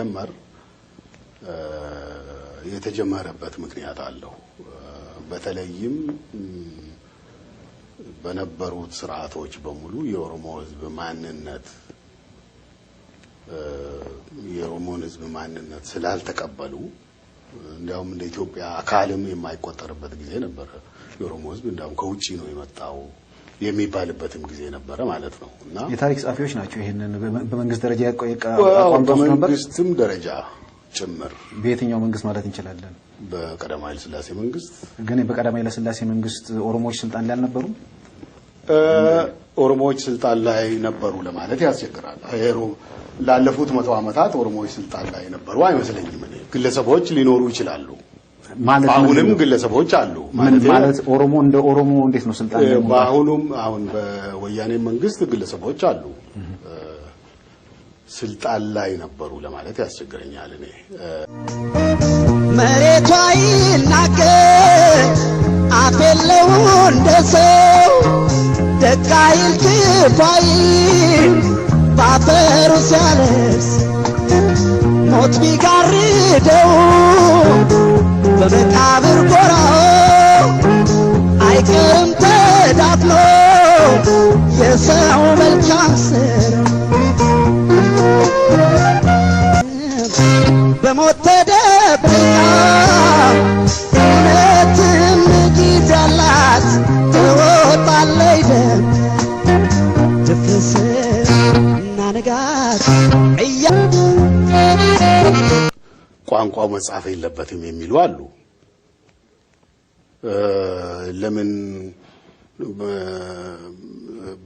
ሲጀመር የተጀመረበት ምክንያት አለው። በተለይም በነበሩት ስርዓቶች በሙሉ የኦሮሞ ሕዝብ ማንነት የኦሮሞን ሕዝብ ማንነት ስላልተቀበሉ እንዲያውም እንደ ኢትዮጵያ አካልም የማይቆጠርበት ጊዜ ነበረ። የኦሮሞ ሕዝብ እንዲያውም ከውጪ ነው የመጣው የሚባልበትም ጊዜ ነበረ ማለት ነው። እና የታሪክ ጸሐፊዎች ናቸው ይሄንን በመንግስት ደረጃ አቋም ተወስዶ ነበር። በመንግስትም ደረጃ ጭምር። በየትኛው መንግስት ማለት እንችላለን? በቀዳማዊ ኃይለ ሥላሴ መንግስት። ግን በቀዳማዊ ኃይለ ሥላሴ መንግስት ኦሮሞዎች ስልጣን ላይ አልነበሩም? ኦሮሞዎች ስልጣን ላይ ነበሩ ለማለት ያስቸግራል። ላለፉት 100 ዓመታት ኦሮሞዎች ስልጣን ላይ ነበሩ አይመስለኝም። እኔ ግለሰቦች ሊኖሩ ይችላሉ። ማለት አሁንም ግለሰቦች አሉ። ማለት ኦሮሞ እንደ ኦሮሞ እንዴት ነው ስልጣን ላይ? በአሁኑም አሁን በወያኔ መንግስት ግለሰቦች አሉ። ስልጣን ላይ ነበሩ ለማለት ያስቸግረኛል። እኔ መሬቷ ይናገር አፍ የለው እንደ ሰው፣ ደግ አይል ክፉ አይል ባፈሩ ሲያለቅስ፣ ሞት ቢጋርደው በመቃብር ጎራው አይቀርም ተዳፍኖ የሰው መልካም ስራ። በሞት ተደብቃ እውነትም ጊዜ አላት ትወጣለች ደም ድፍርስና ንጋት እያ ቋንቋው መጻፍ የለበትም የሚሉ አሉ። ለምን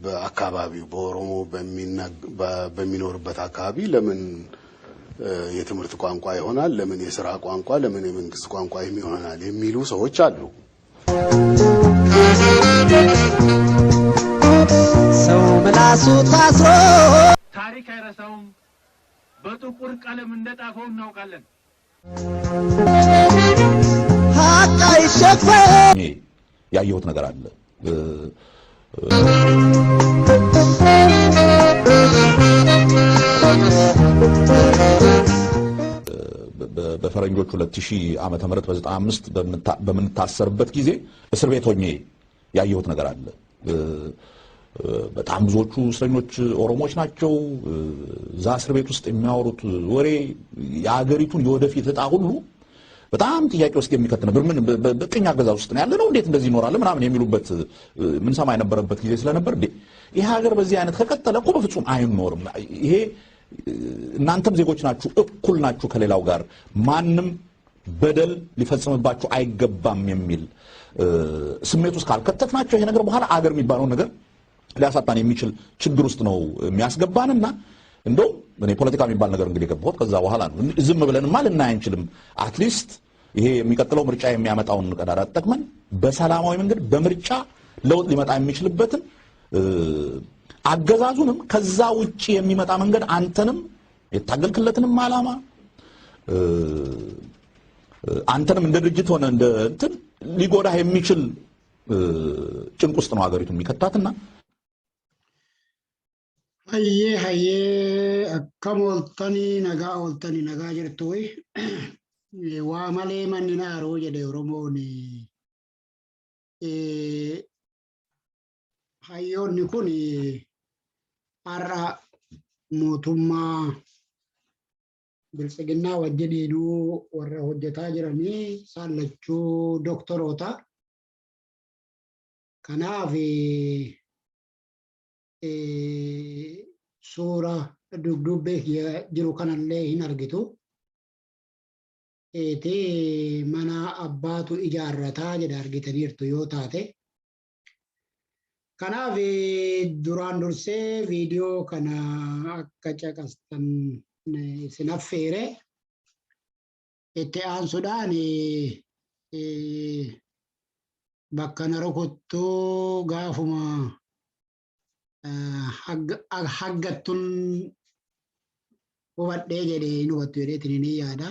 በአካባቢው በኦሮሞ በሚኖርበት አካባቢ ለምን የትምህርት ቋንቋ ይሆናል? ለምን የስራ ቋንቋ፣ ለምን የመንግስት ቋንቋ ይሆናል የሚሉ ሰዎች አሉ። ሰው ምላሱ ታስሮ ታሪክ አይረሳውም። በጥቁር ቀለም እንደጣፈው እናውቃለን። ሀቅ አይሸፈን። ያየሁት ነገር አለ። በፈረንጆች 2000 ዓመተ ምህረት በ95 በምንታሰርበት ጊዜ እስር ቤት ሆኜ ያየሁት ነገር አለ። በጣም ብዙዎቹ እስረኞች ኦሮሞዎች ናቸው። እዛ እስር ቤት ውስጥ የሚያወሩት ወሬ የሀገሪቱን የወደፊት ዕጣ ሁሉ በጣም ጥያቄ ውስጥ የሚከት ነበር። ምን በቅኝ አገዛዝ ውስጥ ነው ያለነው፣ እንዴት እንደዚህ ይኖራል ምናምን የሚሉበት ምን ሰማ የነበረበት ጊዜ ስለነበር ይሄ ሀገር በዚህ አይነት ከቀጠለ እኮ በፍጹም አይኖርም። ይሄ እናንተም ዜጎች ናችሁ፣ እኩል ናችሁ ከሌላው ጋር፣ ማንም በደል ሊፈጽምባችሁ አይገባም የሚል ስሜት ውስጥ ካልከተትናቸው ይሄ ነገር በኋላ አገር የሚባለውን ነገር ሊያሳጣን የሚችል ችግር ውስጥ ነው የሚያስገባንና እንደውም እኔ ፖለቲካ የሚባል ነገር እንግዲህ የገባሁት ከዛ በኋላ ነው። ዝም ብለንማ ልናይ አንችልም። At least ይሄ የሚቀጥለው ምርጫ የሚያመጣውን ቀዳዳ ተጠቅመን በሰላማዊ መንገድ በምርጫ ለውጥ ሊመጣ የሚችልበትን አገዛዙንም ከዛ ውጪ የሚመጣ መንገድ አንተንም የታገልክለትንም ዓላማ አንተንም እንደ ድርጅት ሆነ እንደ እንትን ሊጎዳህ የሚችል ጭንቅ ውስጥ ነው ሀገሪቱ የሚከታትና። Hayyee, hayyee, akkam ooltanii? Nagaa ooltanii? Nagaa jirtu? Waa malee manni naaroo jedhe Oromoon. Hayyoonni kun har'a mootummaa biltsiginnaa wajjiniinuu warra hojjetaa jiranii isaan lachuu doktoroota. Kanaaf suura dudduubbee jiru kanallee hin argitu. Eetee mana abbaatu ijaarrataa jedha argitaniirtu yoo taate. Kanaaf duraan dursee viidiyoo kana akka caqastan isin affeere, itti aansuudhaan bakka na rukuttuu gaafuma haggattun hubadhee jedhee hin hubattu jedheetiin ni yaada.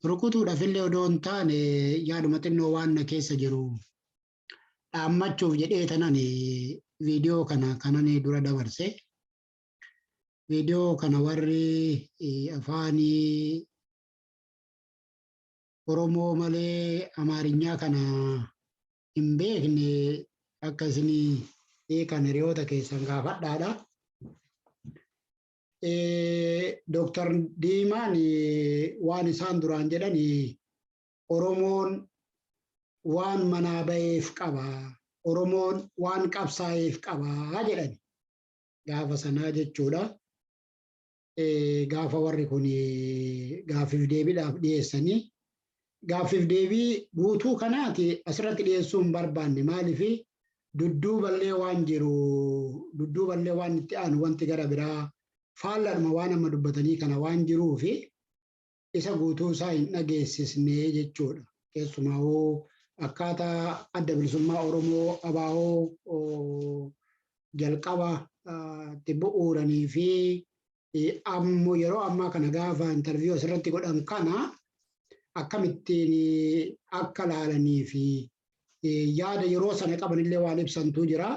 Rukutuudhaaf illee odoo hin taane yaaduma xinnoo waan na keessa jiru dhaammachuuf jedhee tanan viidiyoo kana kanan dura dabarse. Viidiyoo kana warri afaanii Oromoo malee Amaarinyaa kana hin beekne akka isin hiikan hiriyoota keessan gaafadhaadha. Dooktar Diimaan waan isaan duraan jedhan, Oromoon waan manaa ba'eef qaba, Oromoon waan qabsaa'eef qaba jedhan gaafa sanaa jechuudha. Gaafa warri kun gaaffiif deebiidhaaf dhiyeessanii, gaaffiif deebii guutuu kanaati asirratti dhiyeessuu hin barbaanne. Maaliif? Dudduuballee waan jiru, dudduuballee waan itti aanu, wanti gara biraa faalladhuma waan amma dubbatanii kana waan jiruu fi isa guutuu isaa hin dhageessisne jechuudha. Keessumaa hoo akkaataa Adda Bilisummaa Oromoo ABO jalqaba itti bu'uuranii fi ammoo yeroo ammaa kana gaafa interview asirratti godhan kana akkamittiin akka laalanii fi yaada yeroo sana qabanillee waan ibsantu jira.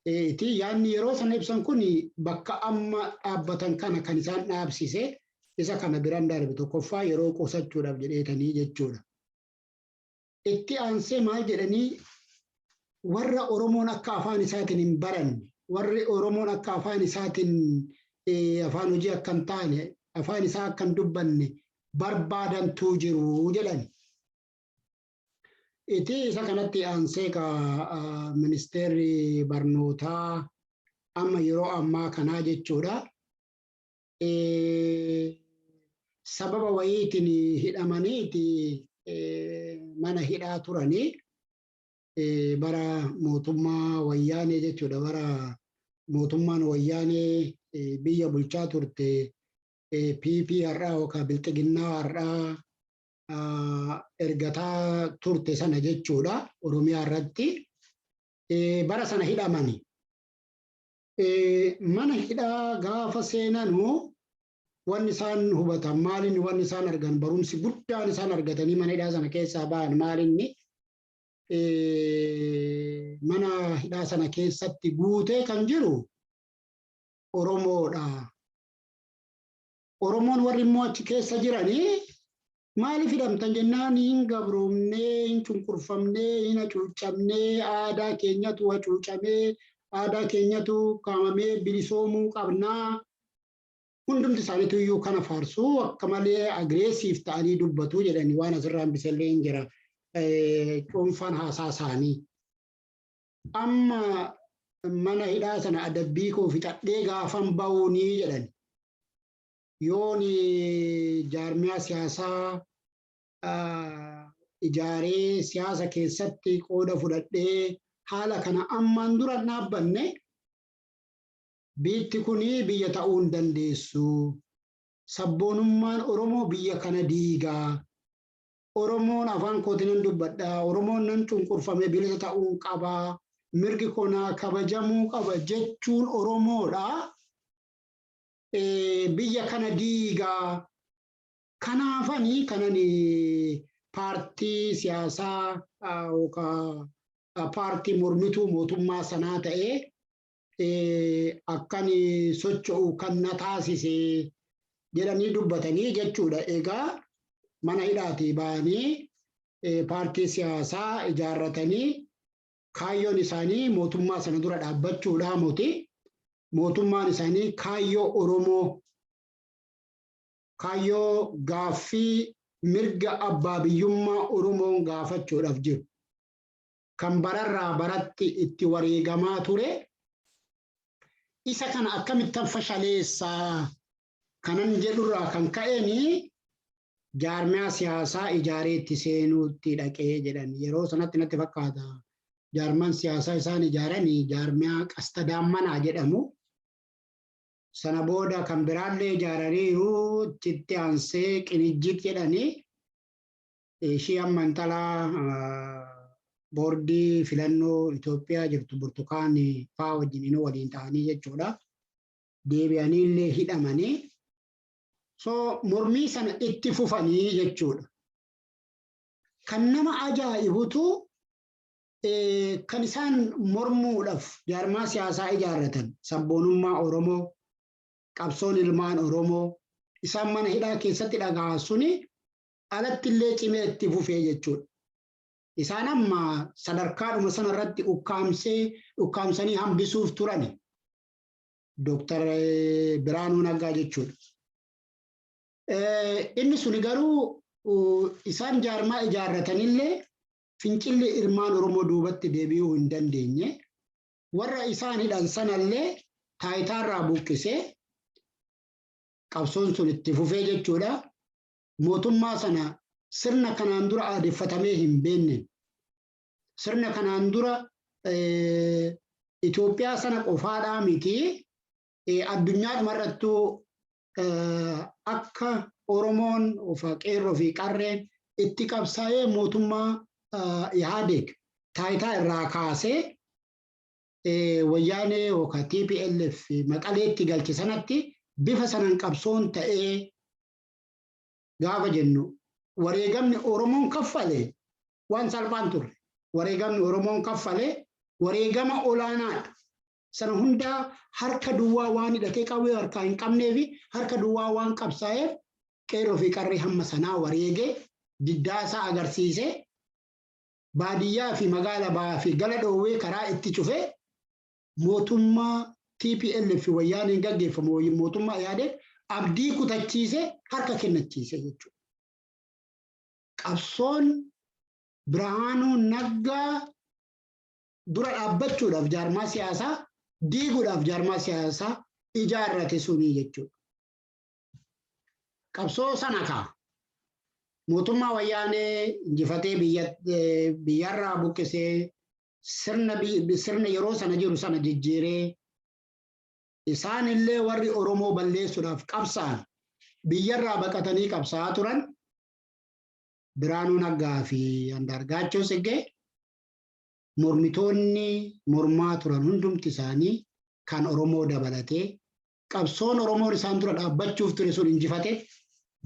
Iti yaadni yeroo sana ibsan kun bakka amma dhaabbatan kana kan isaan dhaabsise, isa kana biraan darbe tokkoffaa yeroo qusachuudhaaf jedheetanii jechuudha. Itti aansee maal jedhanii? Warra Oromoon akka afaan isaatiin hin baranne, warri Oromoon akka afaan isaatiin afaan hojii akka hin taane, afaan isaa akka hin dubbanne barbaadantuu jiru jedhan. Iti isa kanatti aansee ka ministeerri barnootaa amma yeroo ammaa kanaa jechuudha. Sababa wayiitiin hidhamaniiti mana hidhaa turanii bara mootummaa Wayyaanee jechuudha. Bara mootummaan Wayyaanee biyya bulchaa turte, PP har'aa yookaan Bilxiginnaa har'aa ergataa turte sana jechuudha, Oromiyaa irratti bara sana hidhamani. Mana hidhaa gaafa seenanuu wanni isaan hubatan maalinni, wanni isaan argan, barumsi guddaan isaan argatanii mana hidhaa sana keessaa ba'an maalinni? Mana hidhaa sana keessatti guutee kan jiru Oromoodha. Oromoon warri immoo achi keessa jiranii maaliif hidhamtan jennaan, hin gabroomnee, hin cunqurfamnee, hin hacuucamnee, aadaa keenyatu hacuucamee, aadaa keenyatu kaamamee, bilisoomuu qabnaa. Hundumti isaaniitu iyyuu kana faarsuu, akka malee aggressive ta'anii dubbatu jedhanii, waan asirraa hambisellee hin jira. Cuunfaan haasaa isaanii. Amma mana hidhaa sana adabbii koo fixadhee gaafan ba'uunii jedhani. Yoon jaarmiyaa siyaasaa ijaaree siyaasa keessatti qooda fudhadhee haala kana ammaan dura dhaabbanne, biitti kun biyya ta'uu hin dandeessu. Sabboonummaan Oromoo biyya kana diigaa. Oromoon afaan kootiin nan dubbadha. Oromoon nan cunqurfame, bilisa ta'uu qaba. Mirgi konaa kabajamuu qaba jechuun Oromoodha. Biyya kana diigaa. Kanaafani kanani paartii siyaasaa yookaan paartii mormituu mootummaa sanaa ta'ee akkan socho'u kan na taasise jedhanii dubbatanii jechuudha. Egaa mana hidhaatii ba'anii paartii siyaasaa ijaarratanii kaayyoon isaanii mootummaa sana dura dhaabbachuudha moti. Mootummaan isaanii kaayyoo Oromoo, kaayyoo gaaffii mirga abbaa biyyummaa Oromoon gaafachuudhaaf jiru, kan bararraa baratti itti wareegamaa ture, isa kana akkamittan fashaleessaa kanan jedhurraa kan ka'een jaarmiyaa siyaasaa ijaaree itti seenuutti dhaqee jedhan. Yeroo sanatti natti fakkaata jaarmaan siyaasaa isaan ijaaranii jaarmiyaa Qasta Daammanaa jedhamu. Sana booda kan biraallee ijaaraniiru, itti aansee Qinijjit jedhanii, ishii amma intala boordii filannoo Itoophiyaa jirtu Burtukaan faa wajjin waliin ta'anii jechuudha. Deebi'anii illee hidhamanii. So mormii sana itti fufanii jechuudha. Kan nama ajaa'ibutu, kan isaan mormuudhaaf jaarmaa siyaasaa ijaarratan sabboonummaa Oromoo Qabsoon ilmaan Oromoo isaan mana hidhaa keessatti dhaga'an suni alatti illee cimee itti fufee jechuudha. Isaan amma sadarkaadhuma sanarratti ukkaamsanii hambisuuf turani. Dooktar Biraanuu Naggaa jechuudha. Inni suni garuu isaan jaarmaa ijaarratanillee fincilli ilmaan Oromoo duubatti deebi'uu hin dandeenye. Warra isaan hidhan sanallee taayitaarraa buqqisee qabsoon sun itti fufee jechuudha. Mootummaa sana sirna kanaan dura aadeffatamee hin beekne, sirna kanaan dura Itoophiyaa sana qofaadhaa miti, addunyaadhuma irrattuu akka Oromoon qeerroo fi qarreen itti qabsaa'ee mootummaa Ihaadeeg taayitaa irraa kaasee Wayyaanee yookaan TPLF Maqaleetti galche sanatti bifa sanaan qabsoon ta'ee gaafa jennu, wareegamni Oromoon kaffale waan salphaan turre. Wareegamni Oromoon kaffale wareegama olaanaadha. Sana hundaa harka duwwaa waan hidhatee qawwee harkaa hin qabnee fi harka duwwaa waan qabsaa'eef, qeerroo fi qarree hamma sanaa wareegee, diddaasaa agarsiisee, baadiyyaa fi magaala ba'aa fi gala dhoowwee, karaa itti cufee, mootummaa TPLF Wayyaaneen gaggeeffamu, mootummaa yaadee abdii kutachiise, harka kennachiise jechuudha. Qabsoon Birhaanuu Naggaa dura dhaabbachuudhaaf jaarmaa siyaasaa diiguudhaaf jaarmaa siyaasaa ijaarrate sunii jechuudha. Qabsoo sana kaa mootummaa Wayyaanee injifatee, biyyarraa buqqisee, sirna yeroo sana jiru sana jijjiiree, isaan illee warri Oromoo balleessuudhaaf qabsa'an biyyarraa baqatanii qabsaa'aa turan, Biraanuu Naggaa fi Andaargaachoo Tsiggee, mormitoonni mormaa turan hundumti isaanii kan Oromoo dabalatee, qabsoon Oromoon isaan dura dhaabbachuuf ture sun injifate,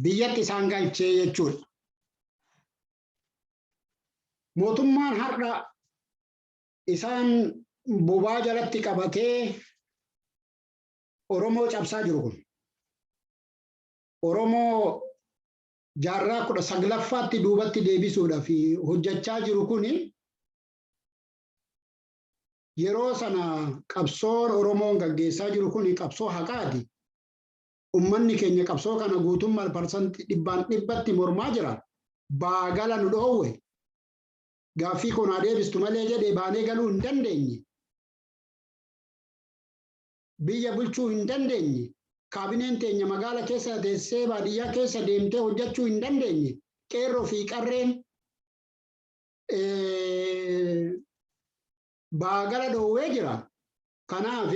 biyyatti isaan galchee jechuudha. Mootummaan har'a isaan bobaa jalatti qabatee Oromoo cabsaa jiru kun, Oromoo jaarraa 19ffaatti duubatti deebisuudhaaf hojjechaa jiru kuni, yeroo sana qabsoon Oromoon gaggeessaa jiru kuni qabsoo haqaati. Ummanni keenya qabsoo kana guutummaa parsantii dhibbaan dhibbatti mormaa jira. Baagala nu dhoowwe. Gaaffii kun haa deebistu malee jedhee baanee galuu hin dandeenye. Biyya bulchuu hin dandeenye. Kaabineen teenya magaala keessa teessee baadiyyaa keessa deemtee hojjechuu hin dandeenye. Qeerroo fi qarreen baagala dhoowwee jira. Kanaaf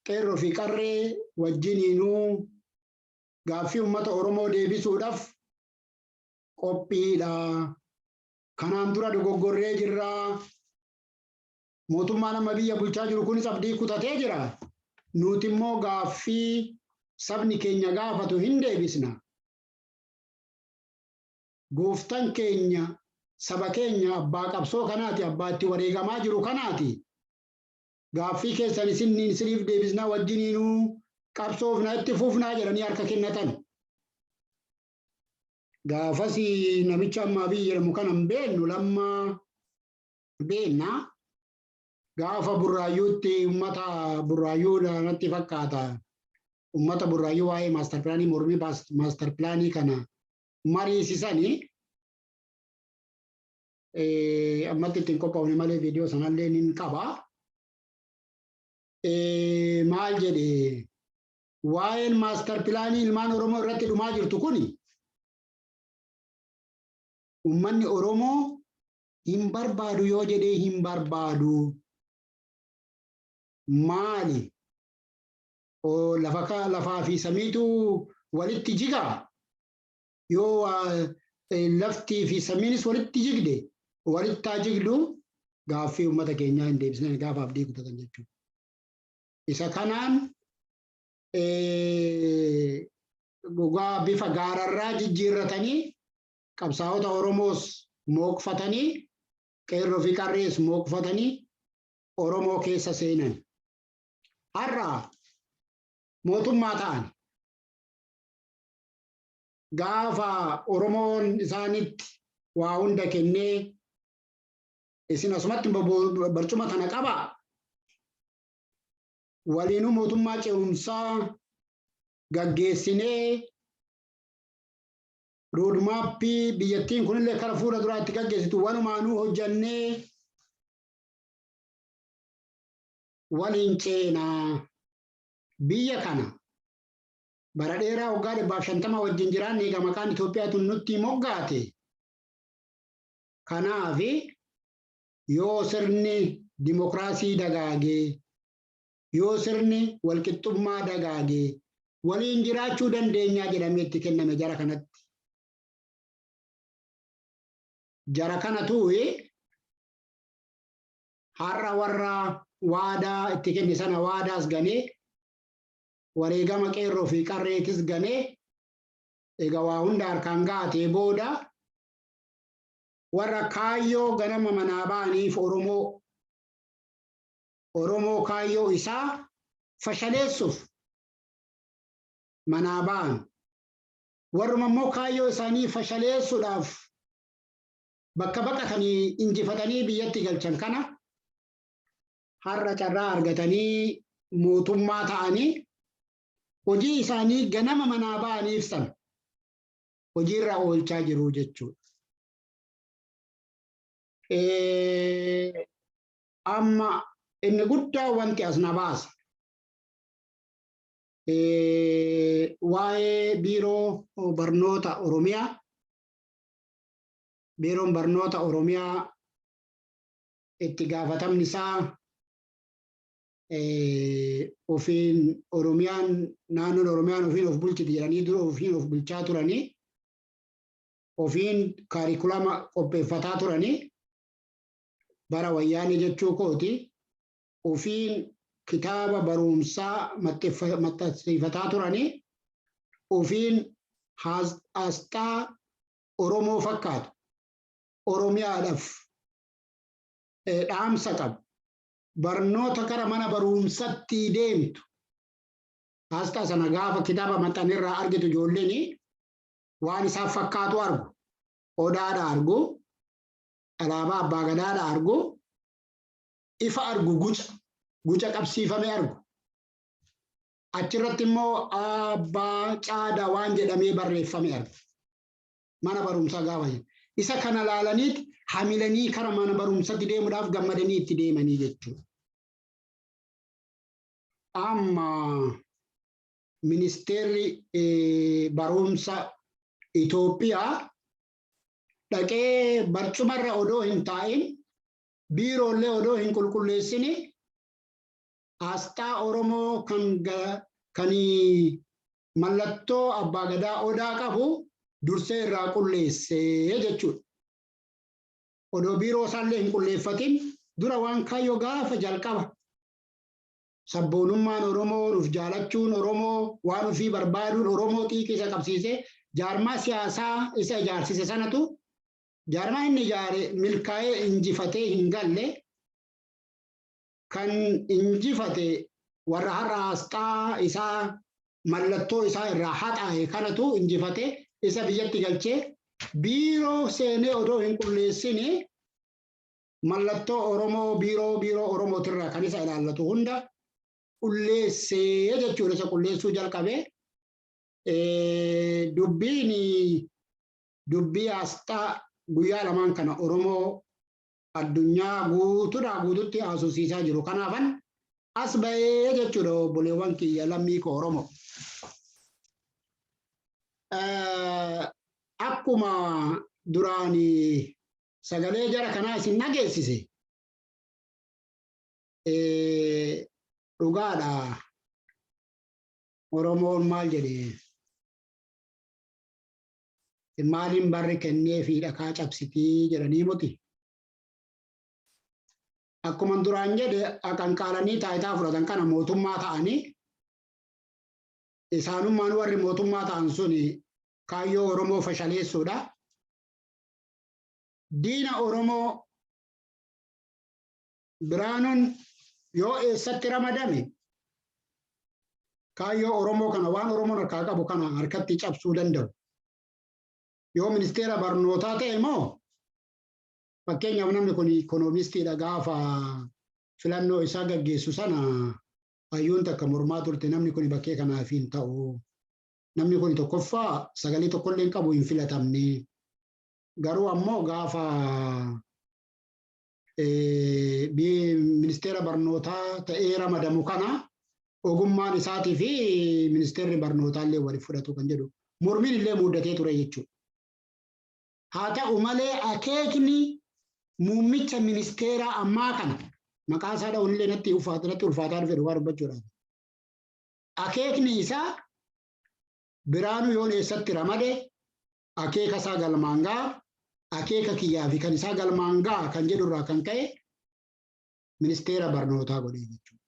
qeerroo fi qarree wajjiniinuu gaaffii uummata Oromoo deebisuudhaaf qophiidha. Kanaan dura dogoggorree jirra. Mootummaan amma biyya bulchaa jiru kunis abdii kutatee jira. Nuti immoo gaaffii sabni keenya gaafatu hin deebisna. Gooftan keenya saba keenya, abbaa qabsoo kanaati, abbaa itti wareegamaa jiru kanaati. Gaaffii keessan isin isiniif deebisnaa, wajjiniinuu qabsoofna, itti fufnaa jedhanii harka kennatan. Gaafas namicha amma Abiy jedhamu kana hin beeknu, Lammaa beekna. Gaafa Burraayyuutti uummata Burraayyuu natti fakkaata. Uummata Burraayyuu waa'ee master planii, mormii master planii kana mariisisanii, ammatti ittiin qophaa'u malee viidiyoo sanallee nin qaba. Maal jedhe? Waa'een master planii ilmaan Oromoo irratti dhumaa jirtu kuni uummanni Oromoo hin barbaadu yoo jedhee hin barbaadu, maali? Lafa lafaa fi samiitu walitti jigaa? Yoo laftii fi samiinis walitti jigde, walitti haa jigdu, gaaffii uummata keenyaa hin deebisne, gaafa abdii kutatan jechuudha. Isa kanaan dhugaa bifa gaararraa jijjiirratanii, qabsaa'ota Oromoos mooqfatanii, qeerroo fi qarrees mooqfatanii, Oromoo keessa seenan. Har'a Mootummaa ta'an. Gaafa Oromoon isaanitti waa hunda kennee, isin asumatti barcuma tana qabaa, waliinuu mootummaa ce'umsaa gaggeessinee, roadmapii biyyattiin kunillee kara fuula duraatti gaggeessitu walumaanuu hojjannee waliin ceenaa, biyya kana bara dheeraa waggaa 150 wajjin jiraanne, egaa maqaan Itoophiyaatu nutti moggaate. Kanaaf yoo sirni dimokiraasii dagaagee, yoo sirni walqixxummaa dagaagee, waliin jiraachuu dandeenyaa jedhamee itti kenname jara kanatti. Jara kanatu har'a warra waadaa itti kenne sana waadaas ganee, wareegama qeerroo fi qarreetis ganee, egaa waa hunda harkaan gahatee booda warra kaayyoo ganama manaa ba'aniif Oromoo kaayyoo isaa fashaleessuuf manaa ba'an, warruma immoo kaayyoo isaanii fashaleessuudhaaf bakka baqatanii injifatanii biyyatti galchan kana har'a carraa argatanii mootummaa ta'anii hojii isaanii ganama manaa ba'aniif sana hojiirra oolchaa jiru jechuudha. Amma inni guddaa wanti as na baase waa'ee biiroo barnoota Oromiyaa. Biiroon barnoota Oromiyaa itti gaafatamni isaa ofiin Oromiyaan, naannoon Oromiyaan ofiin of bulchiti jedhanii dura ofiin of bulchaa turanii, ofiin kaarikulama qopheeffataa turanii, bara Wayyaanee jechuu kooti, ofiin kitaaba barumsaa maxxansiifataa turanii, ofiin asxaa Oromoo fakkaatu, Oromiyaadhaaf dhaamsa qabu, barnoota kara mana barumsatti deemtu asxaa sana gaafa kitaaba maxxanirraa argitu ijoolleen waan isaaf fakkaatu argu, odaadha argu, alaabaa abbaa gadaadha argu, ifa argu, guca qabsiifame argu, achirratti immoo abbaa caada waan jedhamee barreeffame argu. Mana barumsaa gaafa isa kana laalaniit hamilanii kara mana barumsatti deemuudhaaf gammadanii itti deemanii jechuudha. Amma ministeerri barumsa Itoophiyaa dhaqee barcumarra odoo hin taa'in, biiroollee odoo hin qulqulleessini, asxaa Oromoo kan mallattoo abbaa gadaa odaa qabu dursee irraa qulleessee jechuudha. Odoo biiroo isaallee hin qulleeffatin dura waan kaayyoo gaafa jalqaba sabboonummaan Oromoo, nuuf jaalachuun Oromoo, waan ofii barbaaduun Oromoo xiiqii isa qabsiisee jaarmaa siyaasaa isa ijaarsise sanatu, jaarmaa inni ijaare milkaa'ee injifatee hin galle. Kan injifate warra har'a asxaa isaa, mallattoo isaa irraa haxaa'e kanatu injifate. Isa biyyatti galchee biiroo seenee odoo hin qulleessini mallattoo Oromoo biiroo Oromootirraa kan isa ilaallatu hunda qulleessee jechuudha. Isa qulleessuu jalqabee dubbiin dubbii asxaa guyyaa lamaan kana Oromoo addunyaa guutuudhaa guututti haasofsiisaa jiru. Kanaafan as bahee jechuudha, obboleewwan kiyya, lammii koo Oromoo. Akkuma duraan sagalee jara kanaa isin dhageessise, dhugaadha. Oromoon maal jedhe? Maaliin barri kennee fi dhakaa cabsitii jedhanii muti. Akkuma duraan jedhe, aqanqaalanii taayitaa fudhatan kana mootummaa ta'anii, isaanummaan warri mootummaa ta'an sun kaayyoo Oromoo fashaleessuudha. Diina Oromoo Biraanuun yoo eessatti ramadame Kaayyoo Oromoo kana waan Oromoon harkaa qabu kana harkatti cabsuu danda'u. Yoo ministeera barnootaa ta'e immoo, fakkeenyaaf, namni kun ikoonomistiidha. Gaafa filannoo isaa gaggeessu sana hayyuun takka mormaa turte, namni kun bakkee kanaaf hin ta'u. Namni kun tokkoffaa sagalee tokkollee hin qabu, hin filatamne. Garuu ammoo gaafa ministeera barnootaa ta'ee ramadamu kana ogummaan isaatii fi ministeerri barnootaa illee waliif fudhatu kan jedhu mormiin illee muddatee ture jechuudha. Haa ta'u malee, akeekni muummicha ministeeraa ammaa kana maqaa isaa dha'uun illee natti ulfaataa dhufe, dhugaa dubbachuudhaaf. Akeekni isaa Biraanuu yoon eessatti ramade akeeka isaa galmaan ga'a, akeeka kiyyaa fi kan isaa galmaan ga'a kan jedhurraa kan ka'e ministeera barnootaa godhee jechuudha.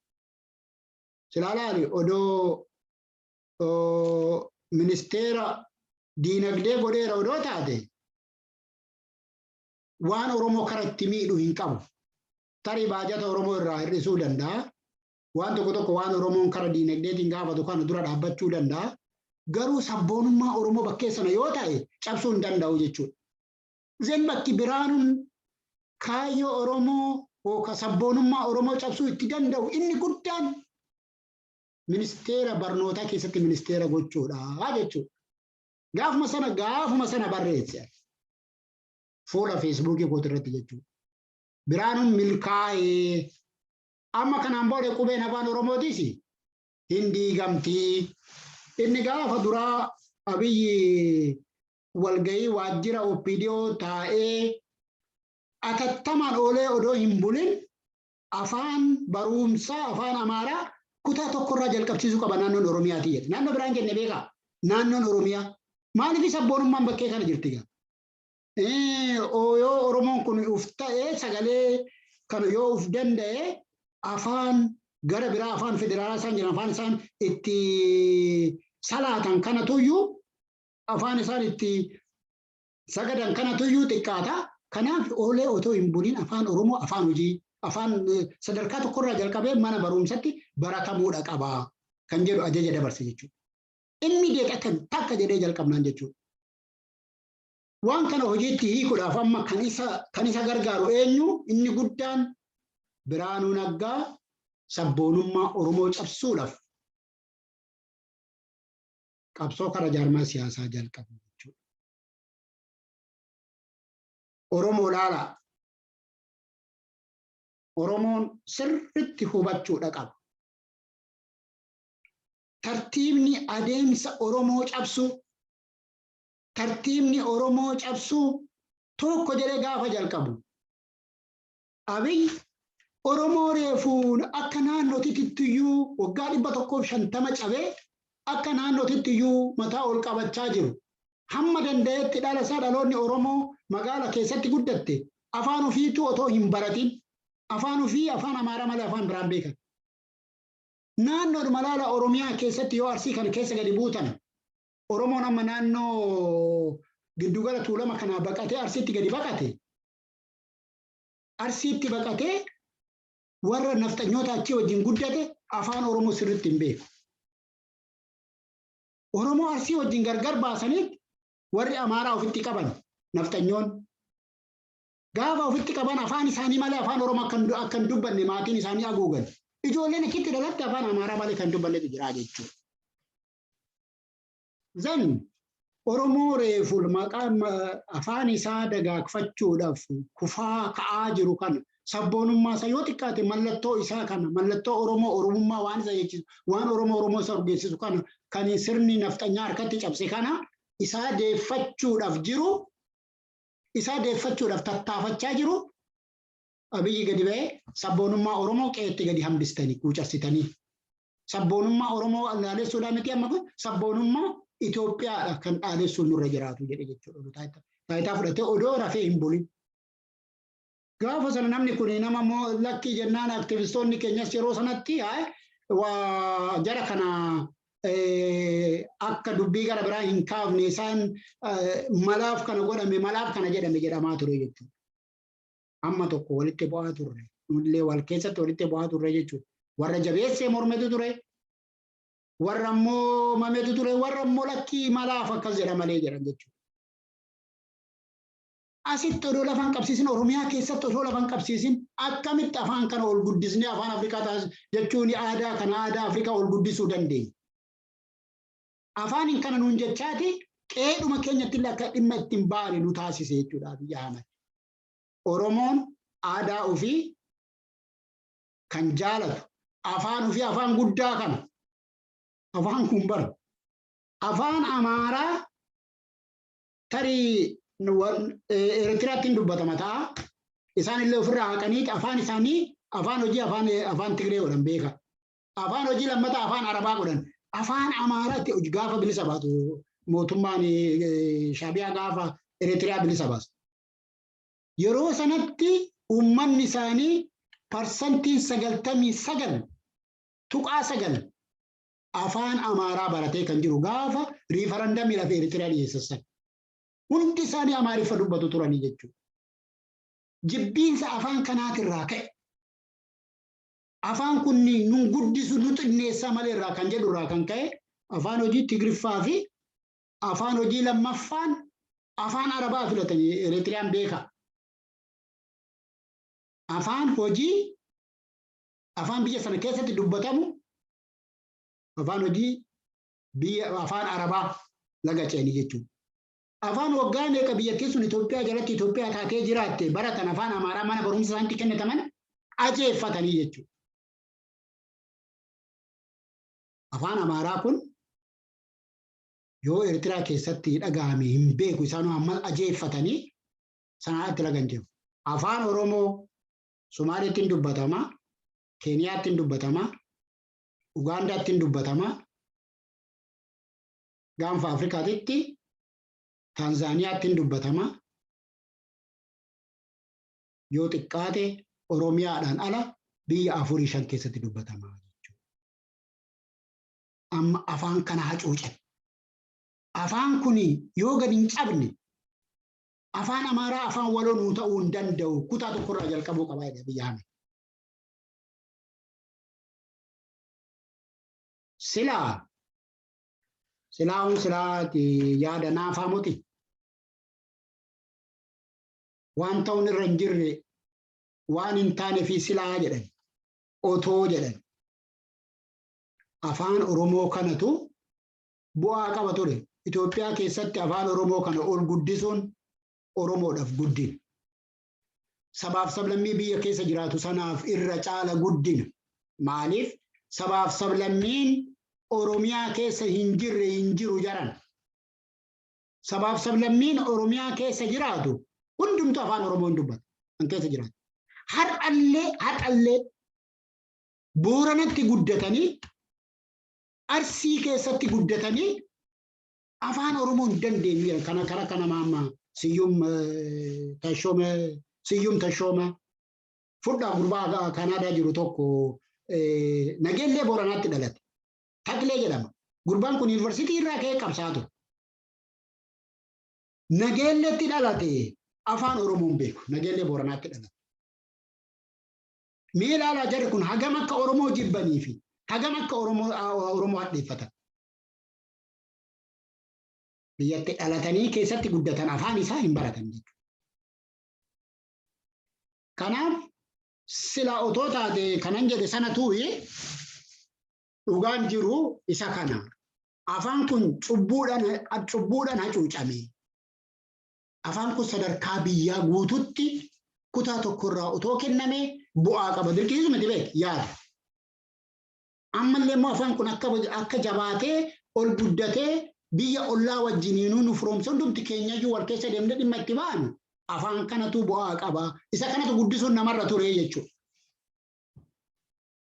Silaa laali, odoo ministeera diinagdee godheera odoo taate, waan Oromoo kara itti miidhu hin qabu. Tarii baajata Oromoo irraa hir'isuu danda'a. Waan tokko tokko waan Oromoon kara diinagdeetiin gaafatu kana dura dhaabbachuu danda'a. Garuu sabboonummaa Oromoo bakkee sana yoo ta'e cabsuu hin danda'u jechuudha. Then bakki Biraanuun kaayyoo Oromoo yookaan sabboonummaa Oromoo cabsuu itti danda'u inni guddaan ministeera barnootaa keessatti ministeera gochuudha jechuudha. Gaafuma sana barreesse fuula Feesbuukii kooti irratti jechuudha. Biraanuun milkaa'ee, amma kanaan booda qubeen afaan Oromootis hin diigamtii. Inni gaafa duraa Abiyyi walgahii waajjira OPDO taa'ee atattamaan oolee odoo hin bulin afaan barumsaa afaan Amaaraa kutaa tokkorraa jalqabsiisuu qaba naannoon Oromiyaati jedhe. Naannoo biraan jenne beekaa, naannoon Oromiyaa. Maaliif? Sabboonummaan bakkee kana jirti gaa? Yoo Oromoon kun uf ta'ee, sagalee kana yoo uf danda'e, afaan gara biraa, afaan federaalaa isaan jiran, afaan isaan itti salaatan kanatuyyuu, afaan isaan itti sagadan kanatuyyuu xiqqaata. Kanaaf oolee otoo hin bulin afaan Oromoo afaan hojii, afaan sadarkaa tokkorraa jalqabee mana barumsatti baratamuudha qaba kan jedhu ajaja dabarse jechuudha. Immediate akka takka jedhee jalqabnaan jechuudha. Waan kana hojiitti hiikuudhaaf amma kan isa gargaaru eenyu? Inni guddaan Biraanuu Naggaa sabboonummaa Oromoo cabsuudhaaf qabsoo kara jaarmaa siyaasaa jalqabu jechuudha. Oromoo laalaa. Oromoon sirritti hubachuudha qaba. Tartiibni adeemsa Oromoo cabsuu, tartiibni Oromoo cabsuu tokko jedhee gaafa jalqabu, Abiy Oromoo reefuun akka naannootitti iyyuu waggaa 150 cabee akka naannootitti iyyuu mataa ol qabachaa jiru. Hamma danda'etti dhala isaa, dhaloonni Oromoo magaala keessatti guddatte afaan ofiitu otoo hin baratin, afaan ofii afaan Amaaraa malee afaan biraan beekan. Naannoodhuma laala, Oromiyaa keessatti yoo Arsii kana keessa gadi buutan, Oromoon amma naannoo giddugala Tuulama kanaa baqatee Arsiitti gadi baqate. Arsiitti baqatee warra nafxanyoota achii wajjin guddate afaan Oromoo sirriitti hin beeku. Oromoo Arsii wajjin gargar baasanii warri Amaaraa ofitti qaban, nafxanyoon. Gaafa ofitti qaban afaan isaanii malee afaan Oromoo akka hin dubbanne maatiin isaanii haguugan. Ijoolleen achitti dhalatte afaan Amaaraa malee kan dubbannetu jira jechuudha. Then Oromoo reeful maqaa afaan isaa dagaagfachuudhaaf kufaa ka'aa jiru kana, sabboonummaa isaa yoo xiqqaate mallattoo isaa kana, mallattoo Oromoo Oromummaa waan isa jechisu, waan Oromoo Oromoo isa urgeessisu kana, kan sirni nafxanyaa harkatti cabse kana isaa deeffachuudhaaf jiru, isaa deeffachuudhaaf tattaafachaa jiru, Abiyyi gadi ba'ee sabboonummaa Oromoo qe'eetti gadi hambistanii kuucarsitanii. Sabboonummaa Oromoo dhaalessuudhaan miti, amma kun sabboonummaa Itoophiyaadha kan dhaalessuun nurra jiraatu jedhe jechuudha. Taayitaa fudhatee odoo rafee hin bulin. Gaafa sana namni kun nama immoo lakkii jennaan, aktivistoonni keenyas yeroo sanatti waa jara kana akka dubbii gara biraa hin kaafne, isaan malaaf kana godhame, malaaf kana jedhame jedhamaa ture jechuudha. Amma tokko walitti bu'aa turre. Nullee wal keessatti walitti bu'aa turre jechuudha. Warra jabeessee mormetu ture. Warra immoo mameetu ture, warra immoo lakkii malaaf akkas jedha malee jedhan jechuudha. Asitti odoo lafa hin qabsiisin, Oromiyaa keessatti osoo lafa hin qabsiisin, akkamitti afaan kana ol guddisnee afaan Afrikaa taasis jechuun aadaa kana, aadaa Afrikaa ol guddisuu dandeenya? Afaan kana nuun jechaati qeedhuma keenyatti illee akka dhimma ittiin baane nu taasise jechuudha Abiyyi Ahmad. Oromoon aadaa ofii kan jaalatu, afaan ofii, afaan guddaa kana, afaan kun bara afaan Amaaraa tarii Eritiraatti hin dubbatama ta'a. Isaan illee ofirraa haqanii afaan isaanii afaan hojii afaan Tigree godhan beeka. Afaan hojii lammataa afaan Arabaa godhan. Afaan Amaaraatti gaafa bilisa baatu, mootummaan Shaabiyaa gaafa Eritiriyaa bilisa baasu. Yeroo sanatti uummanni isaanii 99.9% afaan Amaaraa baratee kan jiru gaafa riifarandamii lafa Eritiriyaa dhiyeessan. Hundi isaanii Amaariffa dubbatu turanii jechuudha. Jibbiinsa afaan kanaatirraa ka'e. Afaan kun nun guddisu, nu xinneessaa malee irraa kan jedhu irraa kan ka'e, afaan hojii Tigriffaa fi afaan hojii lammaffaan afaan Arabaa filatanii Eritiriyaan beeka. Afaan hojii, afaan biyya sana keessatti dubbatamu, afaan hojii biyya afaan Arabaa laga ce'anii jechuudha. Afaan waggaa meeqa biyyattii sun Itoophiyaa jalatti Itoophiyaa taatee jiraatte baratan, afaan Amaaraa mana barumsa isaaniitti kennataman ajeeffatanii jechuudha. Afaan Amaaraa kun yoo Eertiraa keessatti dhagahame hin beeku, isaan amma ajeeffatanii sanaatti lagan jiru. Afaan Oromoo Somaaliitti hin dubbatama, Keeniyaatti hin dubbatama, Ugaandaatti hin dubbatama, gaanfa Afrikaatitti Taanzaaniyaatti hin dubbatama. Yoo xiqqaate Oromiyaadhaan ala biyya afurii shan keessatti dubbatama jechuudha. Amma afaan kana hacuucan. Afaan kun yoo gadi hin cabne afaan Amaaraa afaan waloo nuu ta'uu hin danda'u, kutaa tokkorraa jalqabuu qabaa jedhe Abiyyi Ahmed. Silaa silaa'uun silaa yaada naafaa moti. Waan ta'uun irra hin jirre, waan hin taane fi silaa jedhan, otoo jedhan. Afaan Oromoo kanatu bu'aa qaba ture. Itoophiyaa keessatti afaan Oromoo kana ol guddisuun Oromoodhaaf guddina. Sabaaf sablammii biyya keessa jiraatu sanaaf irra caala guddina. Maaliif? Sabaaf sablammiin Oromiyaa keessa hin jirre hin jiru jaran. Sabaaf sablammiin Oromiyaa keessa jiraatu hundumtu afaan Oromoo hin dubbatu. Kan keessa jiraatu. Har'allee Booranatti guddatanii, Arsii keessatti guddatanii afaan Oromoo hin dandeenye. Kana kara kana maamma Siyyum Tashoome, Siyyum Tashooma fudhaa, gurbaa Kanaadaa jiru tokko Nageellee Booranaatti dhalate. Taklee jedhama. Gurbaan kun yuunivarsiitii irraa ka'ee qabsaa ture. Nageelleetti dhalate, afaan Oromoo hin beeku. Nageellee Booranaatti dhalate. Mee ilaalaa, jarri kun hagam akka Oromoo jibbanii fi hagam akka Oromoo hadheeffatan. Biyyatti dhalatanii keessatti guddatan afaan isaa hin baratan jechuudha. Kanaaf sila otoo taate kanan jedhe sana tuuyi, dhugaan jiru isa kana. Afaan kun cubbuudhaan hacuucame. Afaan kun sadarkaa biyyaa guututti kutaa tokkorraa otoo kenname bu'aa qaba. Dirqisiisu miti, beek yaada. Ammallee immoo afaan kun akka jabaatee ol guddatee biyya ollaa wajjiniinuu nu firoomse, hundumti keenyayyuu wal keessa deemnee dhimma itti baanu, afaan kanatu bu'aa qaba. Isa kanatu guddisuun namarra ture jechuudha.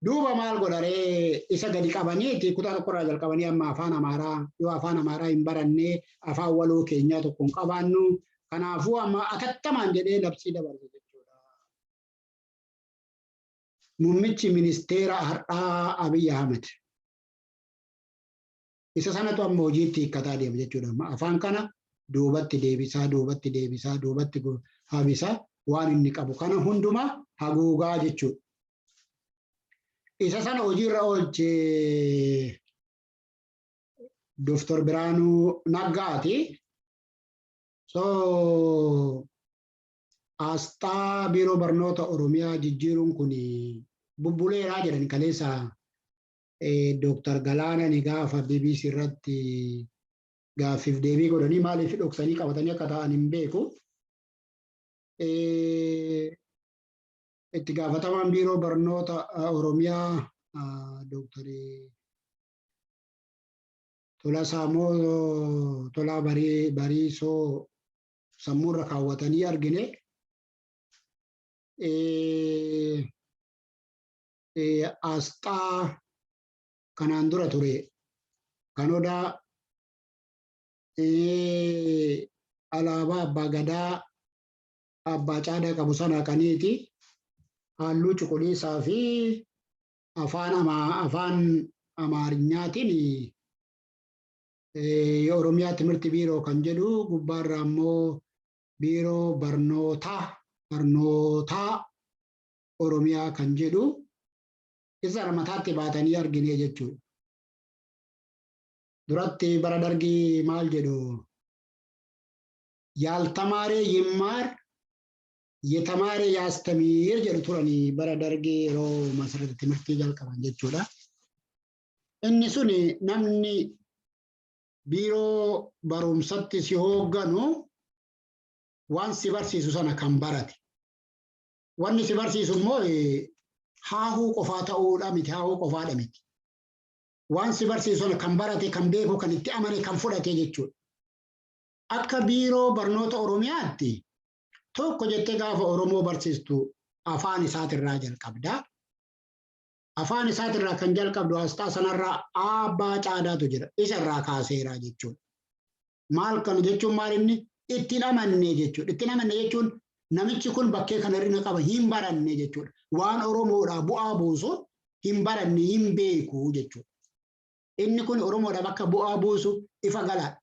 Duuba maal godharee? Isa gadi qabaniiti kutaa tokkorraa jalqabanii amma afaan Amaaraa, yoo afaan Amaaraa hin barannee afaan waloo keenyaa tokko hin qabaannu, kanaafuu amma atattamaan jedhee labsii dabarse jechuudha. Muummichi ministeera har'aa Abiy Ahmed. Isa sanatu amma hojiitti hiikkataa deema jechuudha. Afaan kana duubatti deebisaa, duubatti deebisaa, duubatti habisaa, waan inni qabu kana hundumaa haguugaa jechuudha. Isa sana hojiirra oolchee. Dr. Biraanuu Naggaati. So asxaa biiroo barnoota Oromiyaa jijjiiruun kun bubbuleeraa jedhan kaleessa Dr. Galaanaan gaafa BBC irratti gaaffiif deebii godhanii maaliif dhoksanii qabatanii akka ta'an hin beeku. Itti gaafatamaan biiroo barnoota Oromiyaa Dr. Tolasaa moo Tolaa Bariisoo sammuurra kaawwatanii argine. Asxaa kanaan dura ture kan odaa alaabaa abbaa gadaa abbaa caadaa qabu sana kaniiti halluu cuquliisaa fi afaan amaarinyaatiin Oromiyaa Timirti Biiroo kan jedhu gubbaarraa immoo biiroo barnootaa Oromiyaa kan jedhu isa mataatti baatanii argine jechuudha. Duratti bara dargii maal jedhu yaaltamaaree yimmaar yetamaaree yaastamiir jedhu turanii bara dargii yeroo masarata timirtii jalqaban jechuudha. Inni sun namni biiroo barumsatti si hoogganu waan si barsiisu sana kan barate. Wanni si barsiisu immoo haahuu qofaa ta'uudha miti, haahuu qofaadha miti. Waan si barsiisu sana kan barate, kan beeku, kan itti amane, kan fudhate jechuudha. Akka biiroo barnoota Oromiyaatti tokko jettee gaafa Oromoo barsiistu afaan isaatirraa jalqabda. Afaan isaatirraa kan jalqabdu asxaa sanarraa abbaa caadaatu jira. Isarraa kaaseera jechuudha. Maal kana jechuun maal inni ittiin amanne jechuudha. Ittiin amanne jechuun namichi kun bakkee kana hir'ina qaba hin baranne jechuudha. Waan Oromoodhaa bu'aa buusu hin baranne hin beeku jechuudha. Inni kun Oromoodhaaf akka bu'aa buusu ifa galaadha.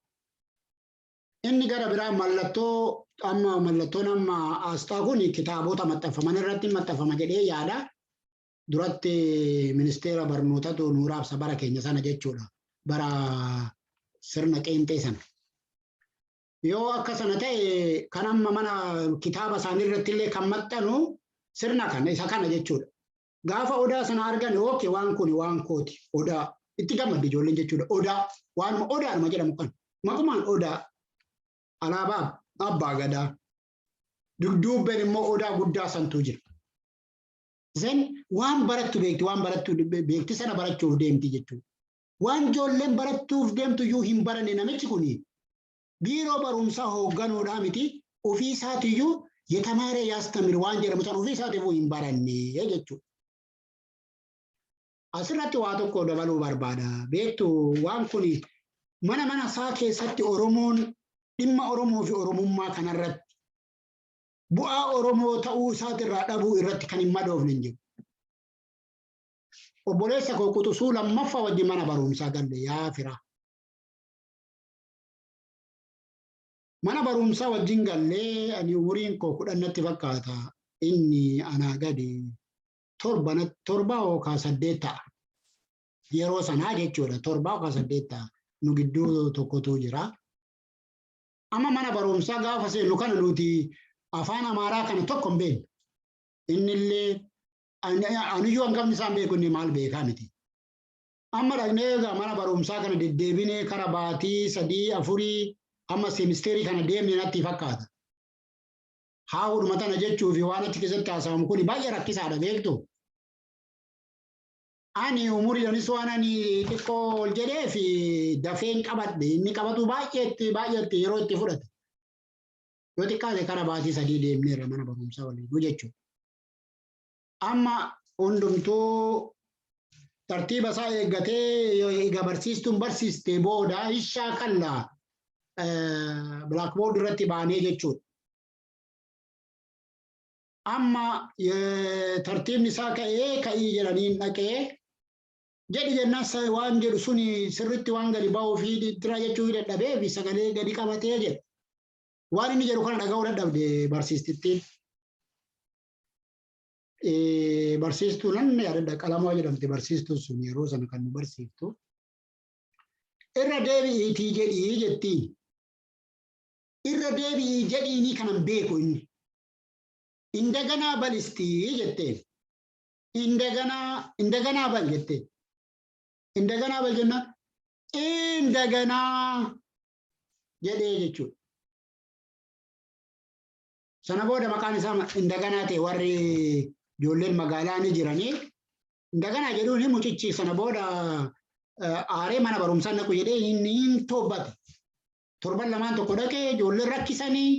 Inni gara biraa mallattoo amma mallattoon amma asxaa kun kitaabota maxxanfaman irratti maxxanfama jedhee yaada. Duratti ministeera barnootatu nu raabsa bara keenya sana jechuudha. Bara sirna qeenxee sana. Yoo akka sana ta'e kan amma mana kitaaba isaanii irratti illee kan maxxanu sirna kana isa kana jechuudha. Gaafa odaa sana argan okay waan kun waan kooti odaa itti gammaddi ijoolleen jechuudha. Odaa waanuma odaadhuma jedhamu kan maqumaan odaa alaabaa abbaa gadaa dudduubbeen immoo odaa guddaa santu jira. Then waan barattu beekti waan barattu beekti sana barachuuf deemti jechuudha. Waan ijoolleen barattuuf deemtu iyyuu hin baranne namichi kuni biiroo barumsaa hoogganuudhaa miti ofii isaatiyyuu yetamaaree yaastamir waan jedhamu sana ofii isaatiifuu hin baranne jechuudha. Asirratti waa tokko dabaluu barbaada. Beektu waan kun mana mana isaa keessatti Oromoon dhimma Oromoo fi Oromummaa kanarratti bu'aa Oromoo ta'uu isaatirraa dhabuu irratti kan hin madoofne hin jiru. Obboleessa koo quxisuu lammaffaa wajjin mana barumsaa galle yaa fira. Mana barumsaa wajjin gallee ani umuriin koo 10 natti fakkaata. Inni anaa gadi 7 yookaan 8 ta'a. Yeroo sanaa jechuudha 7 yookaan 8 ta'a. Nu gidduu tokkotu jira. Amma mana barumsaa gaafa seennu kana nuti afaan Amaaraa kana tokko hin beeknu. Innillee aniyyuu hangafni isaan beeku inni maal beekaa miti. Amma dhaqnee egaa mana barumsaa kana deddeebinee kara baatii 3 4 amma seemisteerii kana deemne natti fakkaata. Haa'uudhuma tana jechuu fi waan achi keessatti haasawamu kun baay'ee rakkisaadha beektu. Ani umuriidhaanis waan ani xiqqoo ol jedhee fi dafeen qabadhe inni qabatu baay'eetti yeroo itti fudhate. Yoo xiqqaate kara baatii 3 deemneerra mana barumsaa waliin jechuudha. Amma hundumtuu tartiiba isaa eeggatee egaa barsiistuun barsiiste booda ishaa kallaa blackboard irratti baanee jechuudha. Amma tartiibni isaa ka'ee ka'ii jedhaniin dhaqee jedhi jennaan waan jedhu suni sirriitti waan gadi ba'uu fi dira jechuu dadhabee fi sagalee gadi qabatee jedha. Waan inni jedhu kana dhaga'uu dadhabde barsiistittiin. Barsiistuu nan yaadadha qalamaa jedhamte barsiistuun sun yeroo sana kan nu barsiiftu. Irra deebi'iitii jedhii jettiin. Irra deebi'ii jedhiinii kanan beeku inni. Indaganaa balistii jetteen. Indaganaa indaganaa bal jetteen. Indaganaa bal jennaan indaganaa jedhee jechuudha. Sana booda maqaan isaa indaganaa ta'e. Warri ijoolleen magaalaa ni jiranii. Indaganaa jedhuun mucichi sana booda aaree mana barumsaa naqu jedhee inni hin tobbate. Torban lamaan tokko dhaqee ijoolleen rakkisanii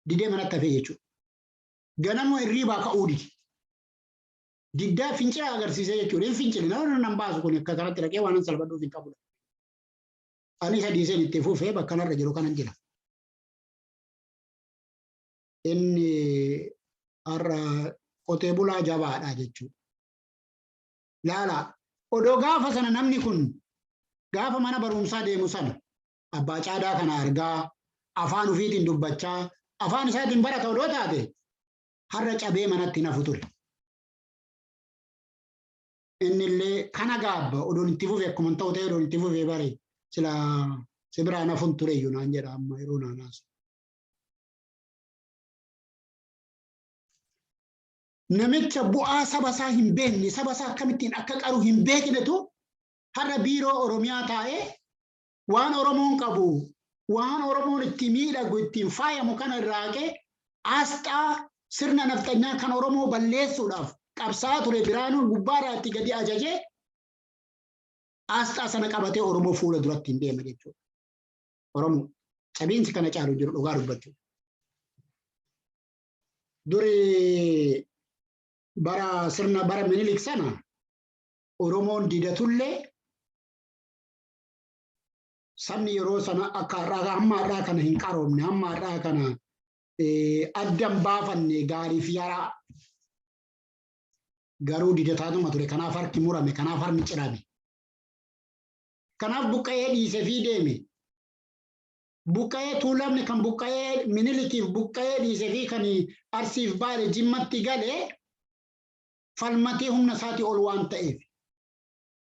didee manatti hafee jechuudha. Ganama hirriibaa ka'uu dide. Diddaa fincila agarsiisee jechuudha. Hin fincile, nama nan baasu kun akka kanatti dhaqee waan salphadhuuf hin qabudha. Ani isa dhiiseen itti fufee bakka narra jiru kanan jira. Inni har'a qotee bulaa jabaadha jechuudha. Laala, odoo gaafa sana namni kun gaafa mana barumsaa deemu sana abbaa caadaa kana argaa, afaan ofiitiin dubbachaa, afaan isaatiin barata odoo taate, har'a cabee manatti nafu ture. Inni illee kana gaabba, odoon itti fufe akkuma ta'u ta'e, odoon itti fufee bare sila si biraa nafuun ture iyyuu naan jedha amma yeroo naanaas. Namicha bu'aa saba isaa hin beekne, saba isaa akkamittiin akka qaru hin beeknetu har'a biiroo Oromiyaa taa'ee waan Oromoon qabu, waan Oromoon itti miidhagu, ittiin faayamu kana irraa haqee, asxaa sirna nafxanyaa kan Oromoo balleessuudhaaf qabsaa'aa ture Biraanuun gubbaarraa itti gadi ajajee, asxaa sana qabatee Oromoo fuula duratti hin deema jechuudha. Oromoo cabiinsi kana caalu jiru dhugaa dubbachuu. Duri bara sirna bara Minilik sana Oromoon didatullee, sabni yeroo sana akka har'aa hamma har'aa kana hin qaroomne, hamma har'aa kana addan baafanne gaarii fi yaraa, garuu didataatuma ture. Kanaaf harki murame, kanaaf harmi cirame, kanaaf buqqa'ee dhiise fi deeme. Buqqa'ee Tuulamni kan buqqa'ee Minilikiif buqqa'ee dhiise fi kan Arsiif Baale Jimmatti gale falmatee humna isaatii ol waan ta'eef.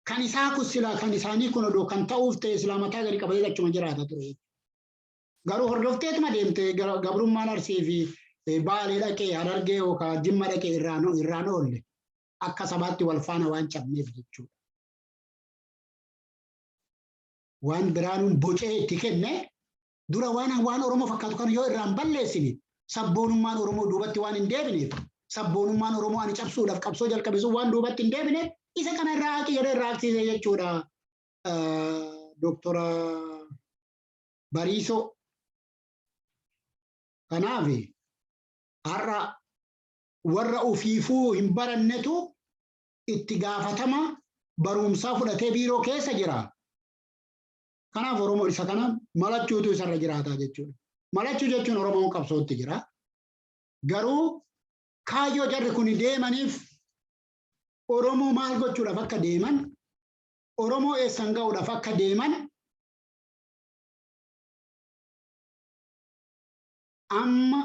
Kan isaa kun silaa kan isaanii kun odoo kan ta'uuf ta'e silaa mataa gadi qabatee achuma jiraata ture. Garuu hordofteetuma deemte gabrummaan Arsii fi Baalee dhaqee, Harargee yookaan Jimma dhaqee irraan oolle, akka sabaatti wal faana waan cabneef jechuudha. Waan Biraanuun bocee itti kenne dura waan Oromoo fakkaatu kana yoo irraan balleessine, sabboonummaan Oromoo duubatti waan hin deebineef, sabboonummaan Oromoo ani cabsuudhaaf qabsoo jalqabisuuf waan duubatti hin deebineef, isa kana irraa haqi jedhee irraa haqsiise jechuudha. Doktora Bariisoo. Kanaaf har'a warra ofiifuu hin barannetu itti gaafatama barumsaa fudhatee biiroo keessa jira. Kanaaf Oromoo isa kana malachuutu isarra jiraata jechuudha. Malachuu jechuun Oromoon qabsootti jira. Garuu kaayyoo jarri kun deemaniif, Oromoo maal gochuudhaaf akka deeman, Oromoo eessan ga'uudhaaf akka deeman amma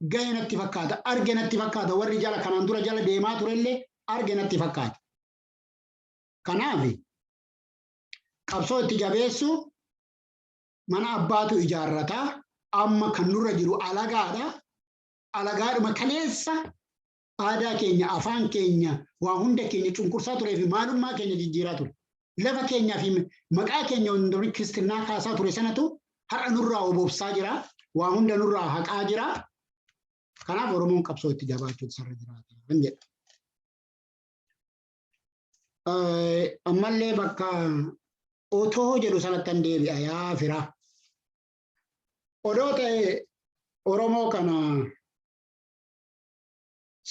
gahe natti fakkaata. Arge natti fakkaata. Warri jala kanaan dura jala deemaa turellee arge natti fakkaata. Kanaaf qabsoo itti jabeessu, mana abbaatu ijaarrataa. Amma kan nurra jiru alagaadha. Alagaadhuma kaleessa aadaa keenya, afaan keenya, waa hunda keenya cunqursaa turee fi maalummaa keenya jijjiiraa ture. Lafa keenyaa fi maqaa keenya hundumni kiristinnaa kaasaa ture sanatu har'a nurraa obobsaa jira. Waa hunda nurraa haqaa jira. Kanaaf Oromoon qabsoo itti jabaachuutu isarra jiraata jedha. Ammallee bakka otoo jedhu sanatti an deebi'a yaa fira. Odoo ta'e Oromoo kana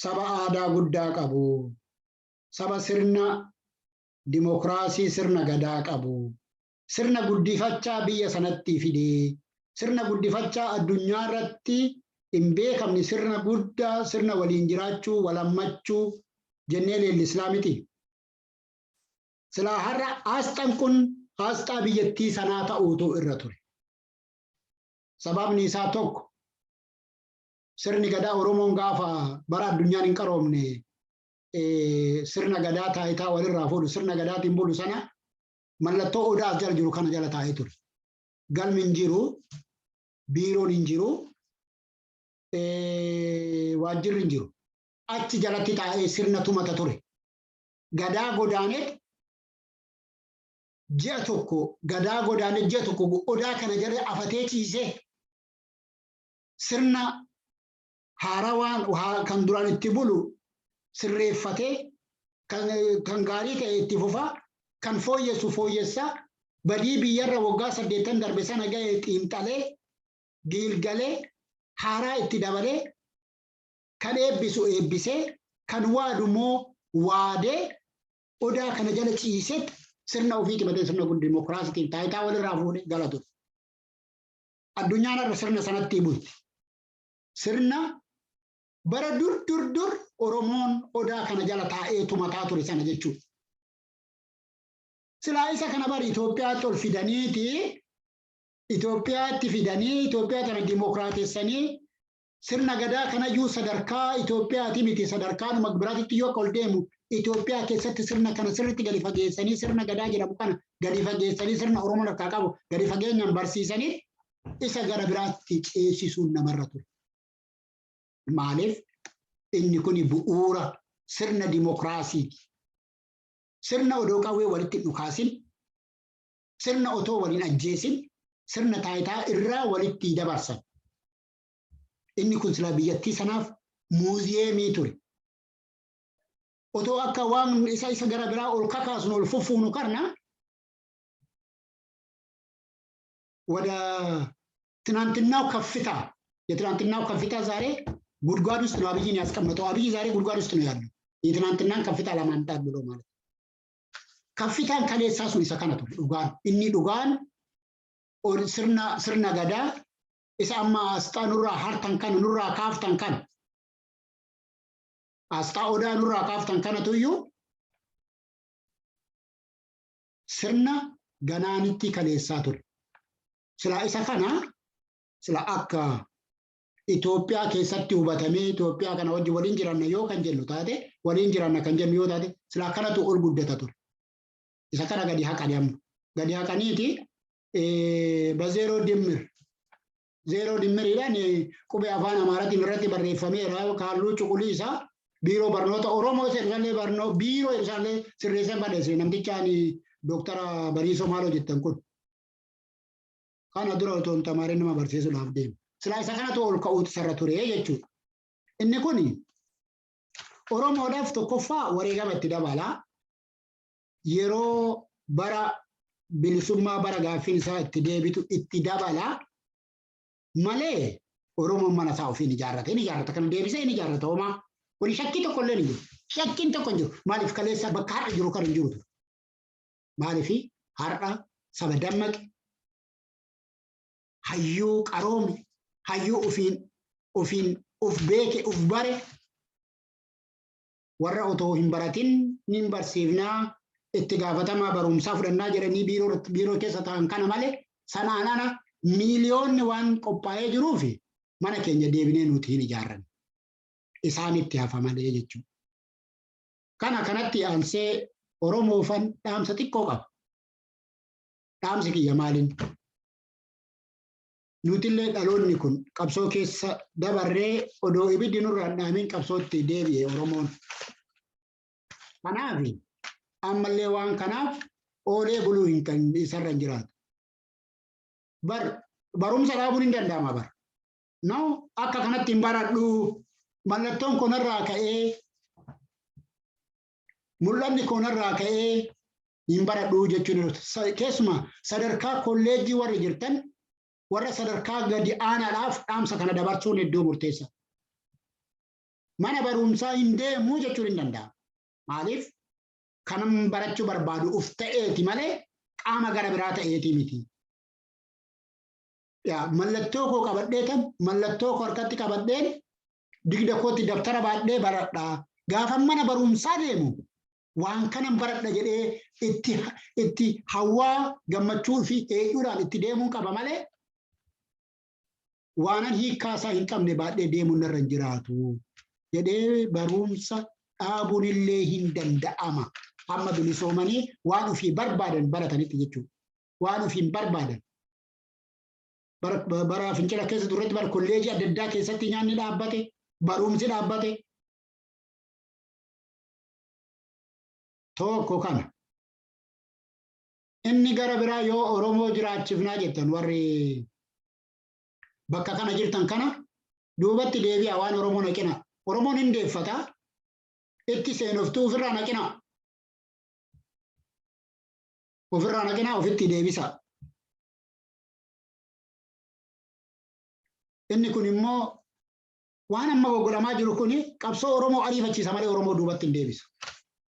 saba aadaa guddaa qabu, saba sirna dimokiraasii, sirna gadaa qabu, sirna guddifachaa biyya sanatti fidee, sirna guddifachaa addunyaa irratti hin beekamne, sirna guddaa, sirna waliin jiraachuu, walammachuu jennee leellislaa miti. Silaa har'a asxaan kun asxaa biyyattii sanaa ta'uutu irra ture. Sababni isaa tokko, sirni gadaa Oromoon gaafa bara addunyaan hin qaroomne Sirna gadaa taayitaa walirraa fuudhu, sirna gadaatiin bulu sana mallattoo odaa as jala jiru kana jala taa'ee ture. Galmi hin jiru, biiroon hin jiru, waajjirri hin jiru. Achi jalatti taa'ee sirna tumata ture. Gadaa godaaneet ji'a tokko, gadaa godaaneet ji'a tokko odaa kana jala afatee ciisee sirna haarawaan kan duraan itti bulu sirreeffatee, kan gaarii ta'e itti fufaa, kan fooyyessu fooyyessaa, badii biyyarra waggaa 80 darbe sana ga'e xiinxalee, giilgalee, haaraa itti dabalee, kan eebbisu eebbisee, kan waadu immoo waadee, odaa kana jala ciiseet sirna ofiiti malee sirna kun dimokiraasiitiin taayitaa walirraa fuudhee gala ture. Addunyaan har'a sirna sanatti bulti. Sirna bara dur dur dur Oromoon odaa kana jala taa'ee tumataa ture sana jechuudha. Silaa isa kana bari Itoophiyaatti ol fidaniiti, Itoophiyaatti fidanii, Itoophiyaa kana dimokiraatessanii, sirna gadaa kanayyuu sadarkaa Itoophiyaati miti, sadarkaanuma biraatitti yoo akka ol deemu Itoophiyaa keessatti sirna kana sirriitti gadi fageessanii, sirna gadaa jedhamu kana gadi fageessanii, sirna Oromoon harkaa qabu gadi fageenyaan barsiisanii isa gara biraatti ceesisuun namarra ture. Maaliif? Inni kun bu'uura sirna dimokiraasiiti. Sirna odoo qawwee walitti dhukaasin, sirna otoo waliin ajjeesin, sirna taayitaa irraa walitti dabarsan. Inni kun sila biyyattii sanaaf muuziyeemii ture. Otoo akka waan isa gara biraa ol kakaasnu, ol fuffuunu karna ወደ ትናንትናው ከፍታ፣ የትናንትናው ከፍታ ዛሬ ጉድጓድ ውስጥ ነው አብይን ያስቀመጠው። አብይ ዛሬ ጉድጓድ ውስጥ ነው ያለው። የትናንትናን ከፍታ ለማምጣት ብሎ ማለት ነው። Kaffitaan kaleessaa sun isa kana ture dhugaan. Inni dhugaan sirna gadaa isa amma asxaa nurraa hartan kana, nurraa kaaftan kana, asxaa odaa nurraa kaaftan kanatu iyyuu sirna ganaanitti kaleessaa ture. Sila isa kana sila akka Itoophiyaa keessatti hubatamee, Itoophiyaa kana wajjin waliin jiranna yoo kan jennu taate, waliin jiranna kan jennu yoo taate, sila akkanatu ol guddata ture. Isa kana gadi haqani amma. Gadi haqaniiti bazeeroo dimmir. Zeeroo dimmiriidhaan qubee afaan Amaaraatiin irratti barreeffameera. Halluu cuquliisa biiroo barnoota Oromoo isaallee barnoo biiroo isaallee sirreessan barreesse namtichaan Dooktara Bariisoo maal hojjettan kun. Kana dura otoo hin tamaariin nama barsiisuudhaaf deema. Silaa isa kanatu ol ka'uutu sarara ture jechuudha. Inni kun Oromoodhaaf tokkoffaa wareegama itti dabala. Yeroo bara bilisummaa, bara gaaffiin isaa itti deebitu itti dabala malee, Oromoon mana isaa ofiin ijaarrate ni ijaarrata. Kana deebisee ni ijaarrata homaa. Kuni shakkii tokko illee hin jiru. Shakkiin tokko hin jiru. Maaliif? Kaleessa bakka har'a jiru kan hin jiru ture. Maaliif? Har'a saba dammaqe, hayyuu qaroome, hayyuu ofiin uf beeke, uf bare, warra otoo hin baratin ni barsiifnaa, itti gaafatamaa barumsaa fudhannaa jedhanii biiroo keessa ta'an kana malee, sanaan ana miiliyoonni waan qophaa'ee jiruuf mana keenya deebinee nuti hin ijaarran. Isaanitti hafa malee jechuudha. Kana kanatti aansee Oromoofan dhaamsa xiqqoo qaba. Dhaamsi kiyya maaliin? Nutillee dhaloonni kun qabsoo keessa dabarree odoo ibiddi nurraa hin dhaamin qabsootti deebi'e Oromoon. Kanaaf ammallee waan kanaaf oolee buluu hin kan isarra hin jiraatu. Bar barumsa dhaabuun hin danda'ama bar. No, akka kanatti hin baradhu, mallattoon konarraa ka'ee, mul'anni konarraa ka'ee hin baradhu jechuun, keessumaa sadarkaa kolleejjii warri jirtan, warra sadarkaa gadi aanaadhaaf dhaamsa kana dabarsuun iddoo murteessa. Mana barumsaa hin deemuu jechuun hin danda'amu. Maaliif? Kanan barachuu barbaadu uf ta'eeti malee qaama gara biraa ta'eeti miti. Mallattoo koo qabadheetan, mallattoo koo harkatti qabadheen, digda kootti dabtara baadhee baradha. Gaafa mana barumsaa deemu waan kanan baradha jedhee itti hawwaa, gammachuu fi eeyyuudhaan itti deemuun qaba malee waanan hiikkaa isaa hin qabne baadhee deemuun narra hin jiraatu jedhee barumsa Dhaabuun illee hin danda'ama. Amma bilisoomanii waan ofii barbaadan baratanitti jechuudha. Waan ofii hin barbaadan. Bara fincila keessa turretti bara kolleejii adda addaa keessatti nyaanni dhaabbate, barumsi dhaabbate. Tokko kana. Inni gara biraa yoo Oromoo jiraachifnaa jettan, warri bakka kana jirtan kana duubatti deebi'a, waan Oromoo naqina. Oromoon hin deeffata. Itti seenoftuu ofirraa naqina. Ofirraa naqina, ofitti deebisa. Inni kun immoo waan amma goggodhamaa jiru kun qabsoo Oromoo ariifachiisa malee Oromoo duubatti hin deebisu.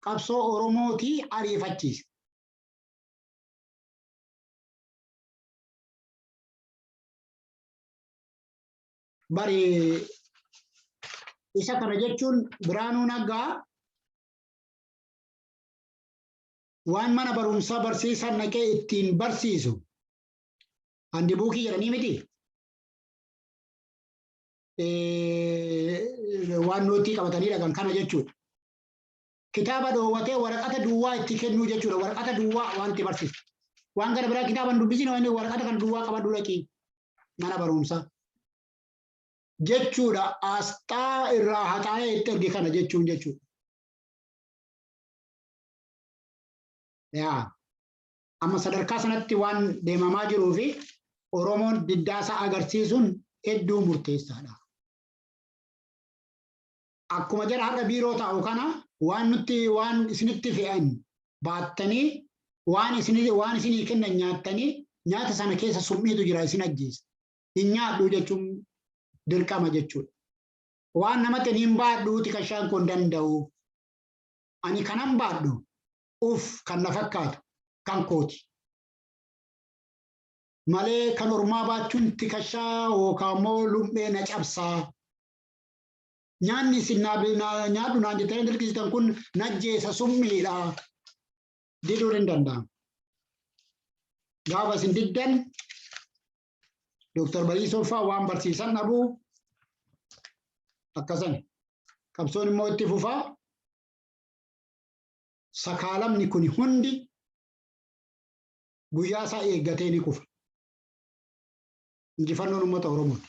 Qabsoo Oromootii ariifachiisa. Bari isa kana jechuun Biraanuu Naggaa waan mana barumsaa barsiisan naqee ittiin barsiisu handbookii jedhanii miti. Waan nootii qabatanii dhaqan kana jechuudha. Kitaaba dhoowwatee waraqata duwwaa itti kennuu jechuudha. Waraqata duwwaa waan itti barsiisu. Waan gara biraa kitaaba hin dubbisin, waan waraqata kan duwwaa qabadhu dhaqii mana barumsaa jechuudha. Asxaa irraa haxaa'ee itti erge kana jechuun jechuudha. Yaa amma sadarkaa sanatti waan deemamaa jiruu fi Oromoon diddaasaa agarsiisuun hedduu murteessaadha. Akkuma jara har'a biiroo taa'u kana waan nutti waan isinitti fe'an baattanii, waan isinii kennan nyaattanii, nyaata sana keessa summiitu jira, isin ajjeesa. Hin nyaadhu jechuun dirqama jechuudha. Waan namatti hin baadhuuti kashaan kun danda'u. Ani kanan baadhu uf kan na fakkaatu kan kooti. Malee kan ormaa baachuun tikashaa yookaan immoo lummee na cabsaa. Nyaanni isin nyaadhu naan jettanii dirqisiisan kun najjeesa, summiidha. Diduun hin danda'amu. Gaafa isin diddan Dooktar Bariisoo fa'aa waan barsiisan dhabuu akkasani. Qabsoon immoo itti fufaa. Sakaalamni kun hundi guyyaa isaa eeggatee ni kufa. Injifannoon uummata Oromooti.